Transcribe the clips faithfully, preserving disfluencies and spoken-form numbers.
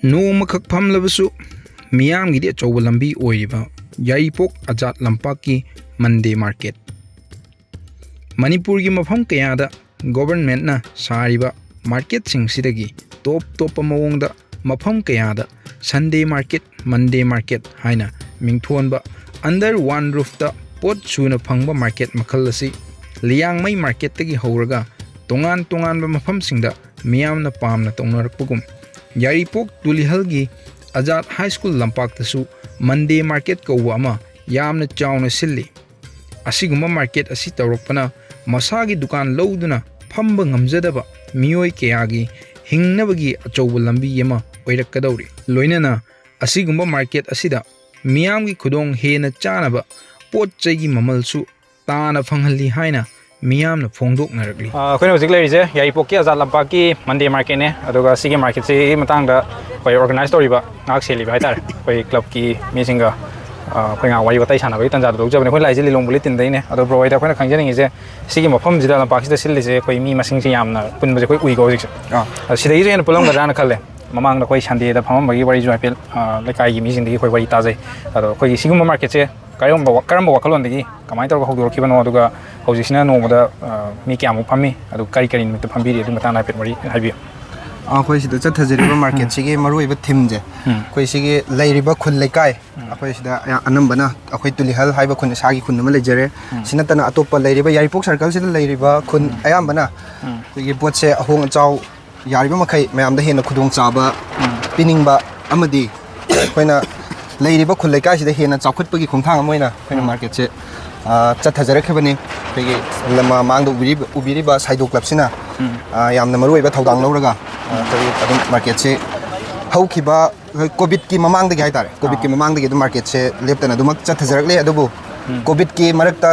ꯅꯣꯡꯃꯈꯛ ꯐꯝꯂꯕꯁꯨ ꯃꯤꯌꯥꯝꯒꯤꯗꯤ ꯑꯆꯧꯕ ꯂꯝꯕꯤ ꯑꯣꯏꯔꯤꯕ ꯌꯥꯏꯔꯤꯄꯣꯛ ꯑꯖꯥꯠ ꯂꯝꯄꯥꯛꯀꯤ ꯃꯟꯗꯦ ꯃꯥꯔꯀꯦꯠ꯫ ꯃꯅꯤꯄꯨꯔꯒꯤ ꯃꯐꯝ ꯀꯌꯥꯗ ꯒꯣꯚꯔꯟꯃꯦꯟꯠꯅ ꯁꯥꯔꯤꯕ ꯃꯥꯔꯀꯦꯠꯁꯤꯡꯁꯤꯗꯒꯤ ꯇꯣꯞ ꯇꯣꯞꯄ ꯃꯑꯣꯡꯗ ꯃꯐꯝ ꯀꯌꯥꯗ ꯁꯟꯗꯦ ꯃꯥꯔꯀꯦꯠ, ꯃꯟꯗꯦ ꯃꯥꯔꯀꯦꯠ ꯍꯥꯏꯅ ꯃꯤꯡꯊꯣꯟꯕ under one roofꯇ ꯄꯣꯠ ꯁꯨꯅ ꯐꯪꯕ ꯃꯥꯔꯀꯦꯠ ꯃꯈꯜ ꯑꯁꯤ ꯂꯤꯌꯥꯡꯃꯩ ꯃꯥꯔꯀꯦꯠꯇꯒꯤ ꯍꯧꯔꯒ ꯇꯣꯉꯥꯟ ꯇꯣꯉꯥꯟꯕ ꯃꯐꯝꯁꯤꯡꯗ ꯃꯤꯌꯥꯝꯅ ꯄꯥꯝꯅ ꯇꯧꯅꯔꯛꯄꯒꯨꯝ, ꯌꯥꯏꯔꯤꯄꯣꯛ ꯇꯨꯂꯤꯍꯜꯒꯤ ꯑꯖꯥꯗ ꯍꯥꯏ ꯁ꯭ꯀꯨꯜ ꯂꯝꯄꯥꯛꯇꯁꯨ ꯃꯟꯗꯦ ꯃꯥꯔꯀꯦꯠ ꯀꯧꯕ ꯑꯃ ꯌꯥꯝꯅ ꯆꯥꯎꯅ ꯁꯤꯜꯂꯤ꯫ ꯑꯁꯤꯒꯨꯝꯕ ꯃꯥꯔꯀꯦꯠ ꯑꯁꯤ ꯇꯧꯔꯛꯄꯅ ꯃꯁꯥꯒꯤ ꯗꯨꯀꯥꯟ ꯂꯧꯗꯨꯅ ꯐꯝꯕ ꯉꯝꯖꯗꯕ ꯃꯤꯑꯣꯏ ꯀꯌꯥꯒꯤ ꯍꯤꯡꯅꯕꯒꯤ ꯑꯆꯧꯕ ꯂꯝꯕꯤ ꯑꯃ ꯑꯣꯏꯔꯛꯀꯗꯧꯔꯤ꯫ ꯂꯣꯏꯅꯅ ꯑꯁꯤꯒꯨꯝꯕ ꯃꯥꯔꯀꯦꯠ ꯑꯁꯤꯗ ꯃꯤꯌꯥꯝꯒꯤ ꯈꯨꯗꯣꯡ ꯍꯦꯟꯅ ꯆꯥꯅꯕ ꯄꯣꯠ ꯆꯩꯒꯤ ꯃꯃꯜꯁꯨ ꯇꯥꯅ ꯐꯪꯍꯜꯂꯤ ꯍꯥꯏꯅ ꯃꯤꯌꯥꯝꯅ ꯐꯣꯡꯗꯣꯛꯅꯔꯛꯂꯤ꯫ ꯑ, ꯑꯩꯈꯣꯏꯅ ꯍꯧꯖꯤꯛ ꯂꯩꯔꯤꯁꯦ ꯌꯥꯏꯔꯤꯄꯣꯛꯀꯤ ꯑꯖꯥꯗ ꯂꯝꯄꯥꯛꯀꯤ ꯃꯟꯗꯦ ꯃꯥꯔꯀꯦꯠꯅꯦ꯫ ꯑꯗꯨꯒ ꯁꯤꯒꯤ ꯃꯥꯔꯀꯦꯠꯁꯤꯒꯤ ꯃꯇꯥꯡꯗ ꯑꯩꯈꯣꯏ ꯑꯣꯔꯒꯅꯥꯏꯁ ꯇꯧꯔꯤꯕ, ꯉꯥꯛ ꯁꯦꯜꯂꯤꯕ ꯍꯥꯏꯇꯥꯔꯦ, ꯑꯩꯈꯣꯏ ꯀ꯭ꯂꯕꯀꯤ ꯃꯤꯁꯤꯡꯒ, ꯑ, ꯑꯩꯈꯣꯏ ꯉꯥꯏꯍꯥꯛ ꯋꯥꯔꯤ ꯋꯥꯇꯥꯏ ꯁꯥꯟꯅꯕꯒꯤ ꯇꯥꯟꯖꯥꯗꯣ ꯂꯧꯖꯕꯅꯦ꯫ ꯑꯩꯈꯣꯏ ꯂꯥꯛꯏꯁꯦ ꯂꯤꯂꯣꯡ ꯕꯨꯂꯦꯠ ꯇꯤꯟꯗꯩꯅꯦ꯫ ꯑꯗꯣ ꯕ꯭ꯔꯣ ꯍꯣꯏꯗ ꯑꯩꯈꯣꯏꯅ ꯈꯪꯖꯅꯤꯡꯉꯤꯁꯦ, ꯁꯤꯒꯤ ꯃꯐꯝꯁꯤꯗ, ꯂꯝꯄꯥꯛꯁꯤꯗ ꯁꯤꯜꯂꯤꯁꯦ ꯑꯩꯈꯣꯏ ꯃꯤ ꯃꯁꯤꯡꯁꯦ ꯌꯥꯝꯅ ꯄꯨꯟꯕꯁꯦ ꯑꯩꯈꯣꯏ ꯎꯏꯀꯣ ꯍꯧꯖꯤꯛꯁꯦ꯫ ꯑꯥ꯫ ꯑꯗꯣ ꯁꯤꯗꯒꯤꯁꯨ ꯍꯦꯟꯅ ꯄꯨꯜꯂꯝꯒꯗ꯭ꯔꯥꯅ ꯈꯜꯂꯦ꯫ ꯃꯃꯥꯡꯗ ꯑꯩꯈꯣꯏ ꯁꯟꯗꯦꯗ ꯐꯝꯃꯝꯕꯒꯤ ꯋꯥꯔꯤꯁꯨ ꯍꯥꯏꯐꯦꯠ, ꯑ, ꯂꯩꯀꯥꯏꯒꯤ ꯃꯤꯁꯤꯡꯗꯒꯤ ꯑꯩꯈꯣꯏ ꯋꯥꯔꯤ ꯇꯥꯖꯩ꯫ ꯑꯗꯣ ꯑꯩꯈꯣꯏꯒꯤ ꯁꯤꯒꯨꯝꯕ ꯃꯥꯔꯀꯦꯠꯁꯦ ꯀꯔꯝꯕ ꯋꯥ-, ꯀꯔꯝꯕ ꯋꯥꯈꯜꯂꯣꯟꯗꯒꯤ ꯀꯃꯥꯏꯅ ꯇꯧꯔꯒ ꯍꯧꯗꯣꯔꯛꯈꯤꯕꯅꯣ? ꯑꯗꯨꯒ ꯍꯧꯖꯤꯛꯁꯤꯅ ꯅꯣꯡꯃꯗ, ꯑ, ꯃꯤ ꯀꯌꯥꯃꯨꯛ ꯐꯝꯃꯤ? ꯑꯗꯨ ꯀꯔꯤ ꯀꯔꯤ ꯅꯨꯃꯤꯠꯇ ꯐꯝꯕꯤꯔꯤ? ꯑꯗꯨꯒꯤ ꯃꯇꯥꯡꯗ ꯍꯥꯏꯐꯦꯠ ꯋꯥꯔꯤ ꯍꯥꯏꯕꯤꯌꯨ꯫ ꯑꯩꯈꯣꯏ ꯁꯤꯗ ꯆꯠꯊꯖꯔꯤꯕ ꯃꯥꯔꯀꯦꯠꯁꯤꯒꯤ ꯃꯔꯨꯑꯣꯏꯕ ꯊꯤꯝꯁꯦ, ꯎꯝ꯫ ꯑꯩꯈꯣꯏ ꯁꯤꯒꯤ ꯂꯩꯔꯤꯕ ꯈꯨꯜ ꯂꯩꯀꯥꯏ, ꯎꯝ꯫ ꯑꯩꯈꯣꯏ ꯁꯤꯗ ꯑꯌꯥ-, ꯑꯅꯝꯕꯅ ꯑꯩꯈꯣꯏ ꯇꯨꯂꯤꯍꯜ ꯍꯥꯏꯕ ꯈꯨꯟ, ꯏꯁꯥꯒꯤ ꯈꯨꯟ ꯑꯃ ꯂꯩꯖꯔꯦ꯫ ꯎꯝ꯫ ꯁꯤ ꯅꯠꯇꯅ ꯑꯇꯣꯞꯄ ꯂꯩꯔꯤꯕ ꯌꯥꯏꯔꯤꯄꯣꯛ ꯁꯔꯀꯜꯁꯤꯗ ꯂꯩꯔꯤꯕ ꯈꯨꯟ, ꯎꯝ꯫ ꯑꯌꯥꯝꯕꯅ ꯎꯝ꯫ ꯑꯩꯈꯣꯏꯒꯤ ꯄꯣꯠꯁꯦ ꯑꯍꯣꯡ ꯑꯆꯥꯎ ꯌꯥꯔꯤꯕ ꯃꯈꯩ ꯃꯌꯥꯝꯗ ꯍꯦꯟꯅ ꯈꯨꯗꯣꯡꯆꯥꯕ ꯎꯝ꯫ ꯄꯤꯅꯤꯡꯕ ꯑꯃꯗꯤ ꯑꯩꯈꯣꯏꯅ ꯂꯩꯔꯤꯕ ꯈꯨꯜ ꯂꯩꯀꯥꯏꯁꯤꯗ ꯍꯦꯟꯅ ꯆꯥꯎꯈꯠꯄꯒꯤ ꯈꯣꯡꯊꯥꯡ ꯑꯃ ꯑꯣꯏꯅ ꯑꯩꯈꯣꯏꯅ ꯎꯝ꯫ ꯃꯥꯔꯀꯦꯠꯁꯦ, ꯑ, ꯆꯠꯊꯖꯔꯛꯈꯤꯕꯅꯤ꯫ ꯑꯩꯈꯣꯏꯒꯤ ꯂꯝ-, ꯃꯃꯥꯡꯗ ꯎꯕꯤꯔꯤꯕ, ꯎꯕꯤꯔꯤꯕ ꯁꯥꯏꯗꯣ ꯀ꯭ꯂꯕꯁꯤꯅ, ꯎꯝ꯫ ꯑ, ꯌꯥꯝꯅ ꯃꯔꯨꯑꯣꯏꯕ ꯊꯧꯗꯥꯡ ꯂꯧꯔꯒ, ꯑ, ꯑꯩꯈꯣꯏꯒꯤ ꯑꯗꯨꯝ ꯃꯥꯔꯀꯦꯠꯁꯦ ꯍꯧꯈꯤꯕ, ꯑꯩꯈꯣꯏ ꯀꯣꯚꯤꯗꯀꯤ ꯃꯃꯥꯡꯗꯒꯤ ꯍꯥꯏꯇꯥꯔꯦ, ꯀꯣꯚꯤꯗꯀꯤ ꯑꯥ꯫ ꯃꯃꯥꯡꯗꯒꯤ ꯑꯗꯨꯝ ꯃꯥꯔꯀꯦꯠꯁꯦ ꯂꯦꯞꯇꯅ ꯑꯗꯨꯃꯛ ꯆꯠꯊꯖꯔꯛꯂꯦ꯫ ꯑꯗꯨꯕꯨ ꯎꯝ꯫ ꯀꯣꯚꯤꯗꯀꯤ ꯃꯔꯛꯇ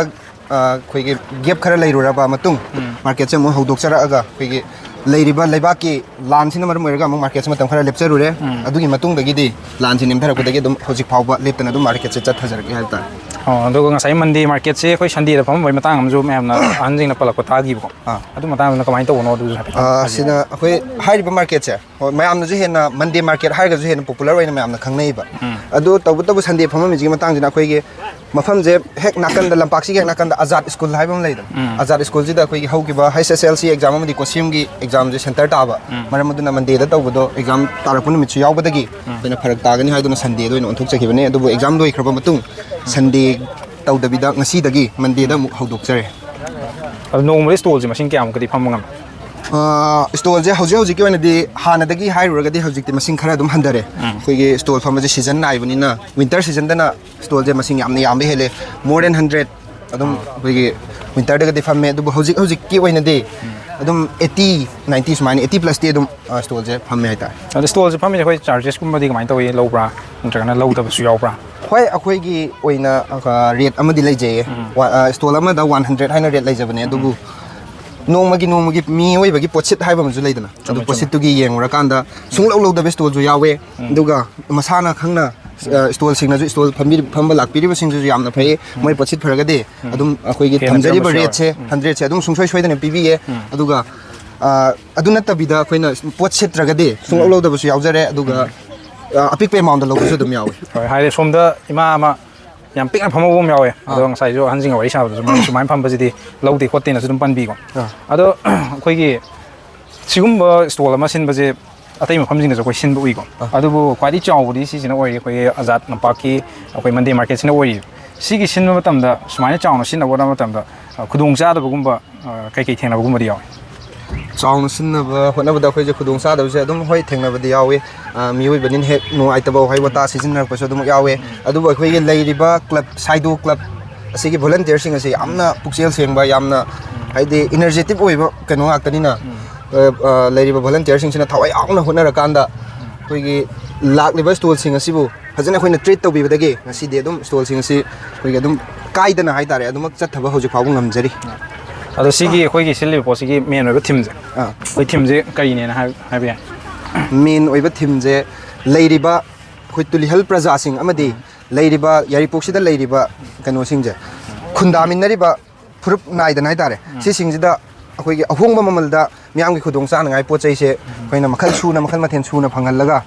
ꯑ, ꯑꯩꯈꯣꯏꯒꯤ ꯒꯦꯞ ꯈꯔ ꯂꯩꯔꯨꯔꯕ ꯃꯇꯨꯡ ꯎꯝ꯫ ꯃꯥꯔꯀꯦꯠꯁꯦ ꯑꯃꯨꯛ ꯍꯧꯗꯣꯛꯆꯔꯛꯑꯒ ꯑꯩꯈꯣꯏꯒꯤ ꯂꯩꯔꯤꯕ ꯂꯩꯕꯥꯛꯀꯤ ꯂꯥꯟꯁꯤꯅ ꯃꯔꯝ ꯑꯣꯏꯔꯒ ꯑꯃꯨꯛ ꯃꯥꯔꯀꯦꯠꯁꯦ ꯃꯇꯝ ꯈꯔ ꯂꯦꯞꯆꯔꯨꯔꯦ꯫ ꯎꯝ꯫ ꯑꯗꯨꯒꯤ ꯃꯇꯨꯡꯗꯒꯤꯗꯤ ꯂꯥꯟꯁꯤ ꯅꯦꯝꯊꯔꯛꯄꯗꯒꯤ ꯑꯗꯨꯝ ꯍꯧꯖꯤꯛ ꯐꯥꯎꯕ ꯂꯦꯞꯇꯅ ꯑꯗꯨꯝ ꯃꯥꯔꯀꯦꯠꯁꯦ ꯆꯠꯊꯖꯔꯛꯂꯤ ꯍꯥꯏꯕ ꯇꯥꯔꯦ꯫ ꯑꯣ, ꯑꯗꯨꯒ ꯉꯁꯥꯏ ꯃꯟꯗꯦ ꯃꯥꯔꯀꯦꯠꯁꯦ ꯑꯩꯈꯣꯏ ꯁꯟꯗꯦꯗ ꯐꯝꯃꯝꯕꯒꯤ ꯃꯇꯥꯡ ꯑꯃꯁꯨ ꯃꯌꯥꯝꯅ ꯑꯍꯟꯁꯤꯡꯅ ꯄꯜꯂꯛꯄ ꯇꯥꯈꯤꯕꯀꯣ꯫ ꯑꯥ꯫ ꯑꯗꯨ ꯃꯇꯥꯡꯗꯨꯅ ꯀꯃꯥꯏꯅ ꯇꯧꯕꯅꯣ ꯑꯗꯨꯁꯨ ꯍꯥꯏꯐꯦꯠ ꯑꯥ, ꯍꯥꯏꯕꯤꯌꯨ꯫ ꯁꯤꯅ ꯑꯩꯈꯣꯏ ꯍꯥꯏꯔꯤꯕ ꯃꯥꯔꯀꯦꯠꯁꯦ, ꯍꯣꯏ, ꯃꯌꯥꯝꯅꯁꯨ ꯍꯦꯟꯅ ꯃꯟꯗꯦ ꯃꯥꯔꯀꯦꯠ ꯍꯥꯏꯔꯒꯁꯨ ꯍꯦꯟꯅ ꯄꯣꯄꯨꯂꯔ ꯑꯣꯏꯅ ꯃꯌꯥꯝꯅ ꯈꯪꯅꯩꯕ꯫ ꯎꯝ꯫ ꯑꯗꯨ ꯇꯧꯕꯇꯕꯨ ꯁꯟꯗꯦ ꯐꯝꯃꯝꯃꯤꯁꯤꯒꯤ ꯃꯇꯥꯡꯁꯤꯅ ꯑꯩꯈꯣꯏꯒꯤ ꯃꯐꯝꯁꯦ ꯍꯦꯛ ꯅꯥꯀꯟꯗ, ꯂꯝꯄꯥꯛꯁꯤꯒꯤ ꯍꯦꯛ ꯅꯥꯀꯟꯗ ꯑꯖꯥꯗ ꯁ꯭ꯀꯨꯜ ꯍꯥꯏꯕ ꯑꯃ ꯂꯩꯗꯅ, ꯎꯝ꯫ ꯑꯖꯥꯗ ꯁ꯭ꯀꯨꯜꯁꯤꯗ ꯑꯩꯈꯣꯏꯒꯤ ꯍꯧꯈꯤꯕ ꯍꯩꯆ ꯑꯦꯁ ꯑꯦꯜ ꯁꯤ ꯑꯦꯛꯖꯥꯝ ꯑꯃꯗꯤ ꯀꯣꯁꯤꯝꯒꯤ ꯑꯦꯛꯖꯥꯝꯁꯦ ꯁꯦꯟꯇꯔ ꯇꯥꯕ, ꯎꯝ꯫ ꯃꯔꯝ ꯑꯗꯨꯅ ꯃꯟꯗꯦꯗ ꯇꯧꯕꯗꯣ ꯑꯦꯛꯖꯥꯝ ꯇꯥꯔꯛꯄ ꯅꯨꯃꯤꯠꯁꯨ ꯌꯥꯎꯕꯗꯒꯤ ꯎꯝ꯫ ꯑꯩꯈꯣꯏꯅ ꯐꯔꯛ ꯇꯥꯒꯅꯤ ꯍꯥꯏꯗꯨꯅ ꯁꯟꯗꯦꯗ ꯑꯣꯏꯅ ꯑꯣꯟꯊꯣꯛꯆꯈꯤꯕꯅꯦ꯫ ꯑꯗꯨꯕꯨ ꯑꯦꯛꯖꯥꯝ ꯂꯣꯏꯈ꯭ꯔꯕ ꯃꯇꯨꯡ ꯁꯟꯗꯦ ꯇꯧꯗꯕꯤꯗ ꯉꯁꯤꯗꯒꯤ ꯃꯟꯗꯦꯗ ꯑꯃꯨꯛ ꯍꯧꯗꯣꯛꯆꯔꯦ꯫ ꯑꯗꯣ ꯅꯣꯡꯃꯗ ꯁ꯭ꯇꯣꯜꯁꯦ ꯃꯁꯤꯡ ꯀꯌꯥꯃꯨꯛꯀꯗꯤ ꯐꯝꯕ ꯉꯝꯃꯤ? ꯑꯥ, ꯁ꯭ꯇꯣꯜꯁꯦ ꯍꯧꯖꯤꯛ ꯍꯧꯖꯤꯛꯀꯤ ꯑꯣꯏꯅꯗꯤ, ꯍꯥꯟꯅꯗꯒꯤ ꯍꯥꯏꯔꯨꯔꯒꯗꯤ ꯍꯧꯖꯤꯛꯇꯤ ꯃꯁꯤꯡ ꯈꯔ ꯑꯗꯨꯝ ꯍꯟꯊꯔꯦ꯫ ꯎꯝ꯫ ꯑꯩꯈꯣꯏꯒꯤ ꯁ꯭ꯇꯣꯜ ꯐꯝꯕꯁꯦ ꯁꯤꯖꯟ ꯅꯥꯏꯕꯅꯤꯅ, ꯋꯤꯟꯇꯔ ꯁꯤꯖꯟꯗꯅ ꯁ꯭ꯇꯣꯜꯁꯦ ꯃꯁꯤꯡ ꯌꯥꯝꯅ ꯌꯥꯝꯕ ꯍꯦꯜꯂꯦ꯫ More than hundred ꯑꯗꯨꯝ ꯑꯩꯈꯣꯏꯒꯤ ꯋꯤꯟꯇꯔꯗꯒꯗꯤ ꯐꯝꯃꯦ꯫ ꯑꯗꯨꯕꯨ ꯍꯧꯖꯤꯛ ꯍꯧꯖꯤꯛꯀꯤ ꯑꯣꯏꯅꯗꯤ ꯑꯗꯨꯝ eighty, ninety ꯁꯨꯃꯥꯏꯅ, eighty plus ꯇꯤ ꯑꯗꯨꯝ, ꯑꯥ, ꯁ꯭ꯇꯣꯜꯁꯦ ꯐꯝꯃꯦ ꯍꯥꯏꯇꯥꯔꯦ꯫ ꯑꯗꯣ ꯁ꯭ꯇꯣꯜꯁꯦ ꯐꯝꯃꯤꯁꯦ ꯑꯩꯈꯣꯏ ꯆꯥꯔꯖꯦꯁꯀꯨꯝꯕꯗꯤ ꯀꯃꯥꯏꯅ ꯇꯧꯏ, ꯂꯧꯕ꯭ꯔꯥ ꯅꯠꯇ꯭ꯔꯒꯅ ꯂꯧꯗꯕꯁꯨ ꯌꯥꯎꯕ꯭ꯔꯥ? ꯍꯣꯏ, ꯑꯩꯈꯣꯏꯒꯤ ꯑꯣꯏꯅ, ꯑ, ꯔꯦꯠ ꯑꯃꯗꯤ ꯂꯩꯖꯩꯌꯦ꯫ ꯎꯝ꯫ ꯋꯥ-, ꯑ, ꯁ꯭ꯇꯣꯜ ꯑꯃꯗ one hundred ꯍꯥꯏꯅ ꯔꯦꯠ ꯂꯩꯖꯕꯅꯦ꯫ ꯎꯝ꯫ ꯑꯗꯨꯕꯨ ꯅꯣꯡꯃꯒꯤ, ꯅꯣꯡꯃꯒꯤ ꯃꯤꯑꯣꯏꯕꯒꯤ ꯄꯣꯠꯁꯤꯠ ꯍꯥꯏꯕ ꯑꯃꯁꯨ ꯂꯩꯗꯅ, ꯑꯗꯨ ꯆꯨꯝꯃꯦ, ꯆꯨꯝꯃꯦ꯫ ꯄꯣꯠꯁꯤꯠꯇꯨꯒꯤ ꯌꯦꯡꯉꯨꯔꯀꯥꯟꯗ ꯁꯨꯡꯂꯧ ꯂꯧꯗꯕ ꯁ꯭ꯇꯣꯜꯁꯨ ꯌꯥꯎꯋꯦ꯫ ꯎꯝ꯫ ꯑꯗꯨꯒ ꯃꯁꯥꯅ ꯈꯪꯅ, ꯑ, ꯁ꯭ꯇꯣꯜꯁꯤꯡꯅꯁꯨ, ꯁ꯭ꯇꯣꯜ ꯐꯝꯕꯤ-, ꯐꯝꯕ ꯂꯥꯛꯄꯤꯔꯤꯕꯁꯤꯡꯁꯤꯁꯨ ꯌꯥꯝꯅ ꯐꯩ꯫ ꯎꯝ꯫ ꯃꯣꯏ ꯄꯣꯠꯁꯤꯠ ꯐꯔꯒꯗꯤ ꯎꯝ꯫ ꯑꯗꯨꯝ ꯑꯩꯈꯣꯏꯒꯤ ꯍꯦꯟꯅ ꯊꯝꯖꯔꯤꯕ ꯄꯤꯔꯝꯕꯁꯨ ꯌꯥꯎꯋꯦ꯫ ꯔꯦꯠꯁꯦ, ꯎꯝ꯫ ꯍꯟꯗ꯭ꯔꯦꯠꯁꯦ ꯑꯗꯨꯝ ꯁꯨꯡꯁꯣꯏ ꯁꯣꯏꯗꯅ ꯄꯤꯕꯤꯌꯦ꯫ ꯎꯝ꯫ ꯑꯗꯨꯒ, ꯑ, ꯑꯗꯨ ꯅꯠꯇꯕꯤꯗ ꯑꯩꯈꯣꯏꯅ ꯄꯣꯠ ꯁꯤꯠꯇ꯭ꯔꯒꯗꯤ ꯁꯨꯡꯂꯧ ꯎꯝ꯫ ꯂꯧꯗꯕꯁꯨ ꯌꯥꯎꯖꯔꯦ꯫ ꯑꯗꯨꯒ, ꯎꯝ꯫ ꯑ, ꯑꯄꯤꯛꯄ ꯑꯦꯃꯥꯎꯟꯗ ꯂꯧꯕꯁꯨ ꯑꯗꯨꯝ ꯌꯥꯎꯋꯤ꯫ ꯍꯣꯏ, ꯍꯥꯏꯗꯤ ꯁꯣꯝꯗ ꯏꯃꯥ ꯑꯃ ꯌꯥꯝ ꯄꯤꯛꯅ ꯐꯝꯍꯧꯕ ꯑꯃ ꯌꯥꯎꯋꯦ꯫ ꯑꯗꯣ ꯑꯥ꯫ ꯉꯁꯥꯏꯁꯨ ꯑꯍꯟꯁꯤꯡꯒ ꯋꯥꯔꯤ ꯁꯥꯕꯗꯁꯨ ꯃꯣꯏꯅ ꯁꯨꯃꯥꯏꯅ ꯐꯝꯕꯁꯤꯗꯤ ꯂꯧꯗꯦ ꯈꯣꯠꯇꯦꯅꯁꯨ ꯑꯗꯨꯝ ꯄꯟꯕꯤꯀꯣ꯫ ꯑꯥ꯫ ꯑꯗꯣ ꯑꯩꯈꯣꯏꯒꯤ ꯁꯤꯒꯨꯝꯕ ꯁ꯭ꯇꯣꯜ ꯑꯃ ꯁꯤꯟꯕꯁꯦ ꯑꯇꯩ ꯃꯐꯝꯁꯤꯡꯗꯁꯨ ꯑꯩꯈꯣꯏ ꯁꯤꯟꯕ ꯎꯏꯀꯣ꯫ ꯑꯥ꯫ ꯑꯗꯨꯕꯨ ꯈ꯭ꯋꯥꯏꯗꯒꯤ ꯆꯥꯎꯕꯗꯤ ꯁꯤꯁꯤꯅ ꯑꯣꯏꯔꯤ, ꯑꯩꯈꯣꯏꯒꯤ ꯑꯖꯥꯗ ꯂꯝꯄꯥꯛꯀꯤ ꯑꯩꯈꯣꯏ ꯃꯟꯗꯦ ꯃꯥꯔꯀꯦꯠꯁꯤꯅ ꯑꯣꯏꯔꯤ꯫ ꯁꯤꯒꯤ ꯁꯤꯟꯕ ꯃꯇꯝꯗ, ꯁꯨꯃꯥꯏꯅ ꯆꯥꯎꯅ ꯁꯤꯟꯅꯕ ꯍꯣꯠꯅꯕ ꯃꯇꯝꯗ, ꯑ, ꯈꯨꯗꯣꯡ ꯆꯥꯗꯕꯒꯨꯝꯕ, ꯑ, ꯀꯩꯀꯩ ꯊꯦꯡꯅꯕꯒꯨꯝꯕꯗꯤ ꯌꯥꯎꯋꯤ? ꯆꯥꯎꯅ ꯁꯤꯟꯅꯕ ꯍꯣꯠꯅꯕꯗ ꯑꯩꯈꯣꯏꯁꯦ ꯈꯨꯗꯣꯡ ꯆꯥꯗꯕꯁꯦ ꯑꯗꯨꯝ, ꯍꯣꯏ, ꯊꯦꯡꯅꯕꯗꯤ ꯌꯥꯎꯋꯤ꯫ ꯑ, ꯃꯤꯑꯣꯏꯕꯅꯤꯅ ꯍꯦꯛ ꯅꯨꯡꯉꯥꯏꯇꯕ ꯋꯥꯍꯩ ꯋꯥꯇꯥ ꯁꯤꯖꯤꯟꯅꯔꯛꯄꯁꯨ ꯑꯗꯨꯝ ꯌꯥꯎꯋꯦ꯫ ꯑꯗꯨꯕꯨ ꯑꯩꯈꯣꯏꯒꯤ ꯂꯩꯔꯤꯕ ꯀ꯭ꯂꯕ, ꯁꯥꯏꯗꯣ ꯀ꯭ꯂꯕ ꯑꯁꯤꯒꯤ ꯚꯣꯂꯟꯇꯤꯌꯔꯁꯤꯡ ꯑꯁꯤ ꯌꯥꯝꯅ ꯄꯨꯛꯆꯦꯜ ꯁꯦꯡꯕ, ꯌꯥꯝꯅ, ꯍꯥꯏꯗꯤ, ꯏꯅꯔꯖꯦꯇꯤꯛ ꯑꯣꯏꯕ ꯀꯩꯅꯣ ꯉꯥꯛꯇꯅꯤꯅ, ꯑ, ꯑ, ꯂꯩꯔꯤꯕ ꯚꯣꯂꯟꯇꯤꯌꯔꯁꯤꯡꯁꯤꯅ ꯊꯋꯥꯏ ꯌꯥꯎꯅ ꯍꯣꯠꯅꯔꯀꯥꯟꯗ ꯑꯩꯈꯣꯏꯒꯤ ꯂꯥꯛꯂꯤꯕ ꯁ꯭ꯇꯣꯜꯁꯤꯡ ꯑꯁꯤꯕꯨ ꯐꯖꯅ ꯑꯩꯈꯣꯏꯅ ꯇ꯭ꯔꯤꯠ ꯇꯧꯕꯤꯕꯗꯒꯤ ꯉꯁꯤꯗꯤ ꯑꯗꯨꯝ ꯁ꯭ꯇꯣꯜꯁꯤꯡ ꯑꯁꯤ ꯑꯩꯈꯣꯏꯒꯤ ꯑꯗꯨꯝ ꯀꯥꯏꯗꯅ ꯍꯥꯏꯇꯥꯔꯦ, ꯑꯗꯨꯃꯛ ꯆꯠꯊꯕ ꯍꯧꯖꯤꯛ ꯐꯥꯎꯕ ꯉꯝꯖꯔꯤ꯫ ꯑꯗꯣ ꯁꯤꯒꯤ ꯑꯩꯈꯣꯏꯒꯤ ꯁꯤꯜꯂꯤꯕ ꯄꯣꯠꯁꯤꯒꯤ ꯃꯦꯟ ꯑꯣꯏꯕ ꯊꯤꯝꯁꯦ, ꯑꯥ꯫ ꯑꯩꯈꯣꯏ ꯊꯤꯝꯁꯦ ꯀꯔꯤꯅꯦꯅ ꯍꯥꯏ-, ꯍꯥꯏꯕ ꯌꯥꯏ? ꯃꯦꯟ ꯑꯣꯏꯕ ꯊꯤꯝꯁꯦ ꯂꯩꯔꯤꯕ ꯑꯩꯈꯣꯏ ꯇꯨꯂꯤꯍꯜ ꯄ꯭ꯔꯖꯥꯁꯤꯡ ꯑꯃꯗꯤ ꯂꯩꯔꯤꯕ ꯌꯥꯏꯔꯤꯄꯣꯛꯁꯤꯗ ꯂꯩꯔꯤꯕ ꯀꯩꯅꯣꯁꯤꯡꯁꯦ, ꯈꯨꯟꯗꯥꯃꯤꯟꯅꯔꯤꯕ ꯐꯨꯔꯨꯞ ꯅꯥꯏꯗꯅ ꯍꯥꯏꯇꯥꯔꯦ, ꯁꯤꯁꯤꯡꯁꯤꯗ ꯑꯩꯈꯣꯏꯒꯤ ꯑꯍꯣꯡꯕ ꯃꯃꯜꯗ ꯃꯤꯌꯥꯝꯒꯤ ꯈꯨꯗꯣꯡ ꯆꯥꯅꯉꯥꯏ ꯄꯣꯠ ꯆꯩꯁꯦ ꯑꯩꯈꯣꯏꯅ ꯃꯈꯜ ꯁꯨꯅ, ꯃꯈꯜ ꯃꯊꯦꯜ ꯁꯨꯅ ꯐꯪꯍꯜꯂꯒ,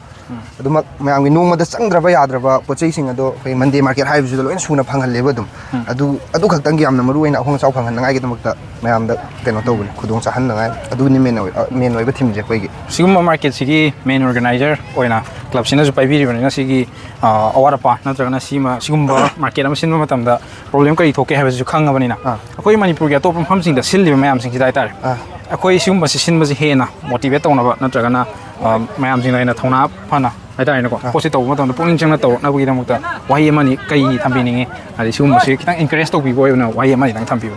ꯑꯗꯨꯃꯛ ꯃꯌꯥꯝꯒꯤ ꯅꯣꯡꯃꯗ ꯆꯪꯗ꯭ꯔꯕ ꯌꯥꯗ꯭ꯔꯕ ꯄꯣꯠ ꯆꯩꯁꯤꯡ ꯑꯗꯣ ꯑꯩꯈꯣꯏ ꯃꯟꯗꯦ ꯃꯥꯔꯀꯦꯠ ꯍꯥꯏꯕꯁꯤꯗ ꯂꯣꯏꯅ ꯁꯨꯅ ꯐꯪꯍꯜꯂꯦꯕ ꯑꯗꯨꯝ꯫ ꯑꯗꯨ, ꯑꯗꯨ ꯈꯛꯇꯪꯒꯤ ꯌꯥꯝꯅ ꯃꯔꯨ ꯑꯣꯏꯅ ꯑꯍꯣꯡ ꯑꯆꯥꯎ ꯐꯪꯍꯟꯅꯉꯥꯏꯒꯤꯗꯃꯛꯇ ꯃꯌꯥꯝꯗ ꯀꯩꯅꯣ ꯇꯧꯕꯅꯤ, ꯈꯨꯗꯣꯡ ꯆꯥꯍꯟꯅꯉꯥꯏ꯫ ꯑꯗꯨꯅꯤ ꯃꯦꯟ ꯑꯣꯏ-, ꯑ, ꯃꯦꯟ ꯑꯣꯏꯕ ꯊꯤꯝꯁꯦ ꯑꯩꯈꯣꯏꯒꯤ꯫ ꯁꯤꯒꯨꯝꯕ ꯃꯥꯔꯀꯦꯠꯁꯤꯒꯤ ꯃꯦꯟ ꯑꯣꯔꯒꯅꯥꯏꯖꯔ ꯑꯣꯏꯅ ꯀ꯭ꯂꯕꯁꯤꯅꯁꯨ ꯄꯥꯏꯕꯤꯔꯤꯕꯅꯤꯅ, ꯁꯤꯒꯤ, ꯑ, ꯑꯋꯥꯠ ꯑꯄꯥ ꯅꯠꯇ꯭ꯔꯒꯅ ꯁꯤꯃ, ꯁꯤꯒꯨꯝꯕ ꯃꯥꯔꯀꯦꯠ ꯑꯃ ꯁꯤꯟꯕ ꯃꯇꯝꯗ ꯄ꯭ꯔꯣꯕ꯭ꯂꯦꯝ ꯀꯔꯤ ꯊꯣꯛꯀꯦ ꯍꯥꯏꯕꯁꯤꯁꯨ ꯈꯪꯉꯕꯅꯤꯅ, ꯑꯥ꯫ ꯑꯩꯈꯣꯏ ꯃꯅꯤꯄꯨꯔꯒꯤ ꯑꯇꯣꯞꯄ ꯃꯐꯝꯁꯤꯡꯗ ꯁꯤꯜꯂꯤꯕ ꯃꯌꯥꯝꯁꯤꯡꯁꯤꯗ ꯍꯥꯏꯇꯥꯔꯦ, ꯑꯥ꯫ ꯑꯩꯈꯣꯏ ꯁꯤꯒꯨꯝꯕꯁꯤ ꯁꯤꯟꯕꯁꯤ ꯍꯦꯟꯅ ꯃꯣꯇꯤꯚꯦꯠ ꯇꯧꯅꯕ ꯅꯠꯇ꯭ꯔꯒꯅ, ꯑ, ꯃꯌꯥꯝꯁꯤꯡꯅ ꯍꯦꯟꯅ ꯊꯧꯅꯥ ꯐꯅ ꯍꯥꯏꯇꯥꯔꯦꯅꯦꯀꯣ, ꯑꯥ꯫ ꯄꯣꯠꯁꯤ ꯇꯧꯕ ꯃꯇꯝꯗ ꯄꯨꯛꯅꯤꯡ ꯆꯪꯅ ꯇꯧꯔꯛꯅꯕꯒꯤꯗꯃꯛꯇ ꯋꯥꯍꯩ ꯑꯃꯅꯤ ꯀꯔꯤ ꯊꯝꯕꯤꯅꯤꯡꯉꯤ? ꯍꯥꯏꯗꯤ ꯁꯤꯒꯨꯝꯕꯁꯤ ꯈꯤꯇꯪ ꯏꯟꯀꯔꯦꯖ ꯇꯧꯕꯤꯕ ꯑꯣꯏꯅ ꯋꯥꯍꯩ ꯑꯃꯅꯤꯗꯪ ꯊꯝꯕꯤꯌꯨ꯫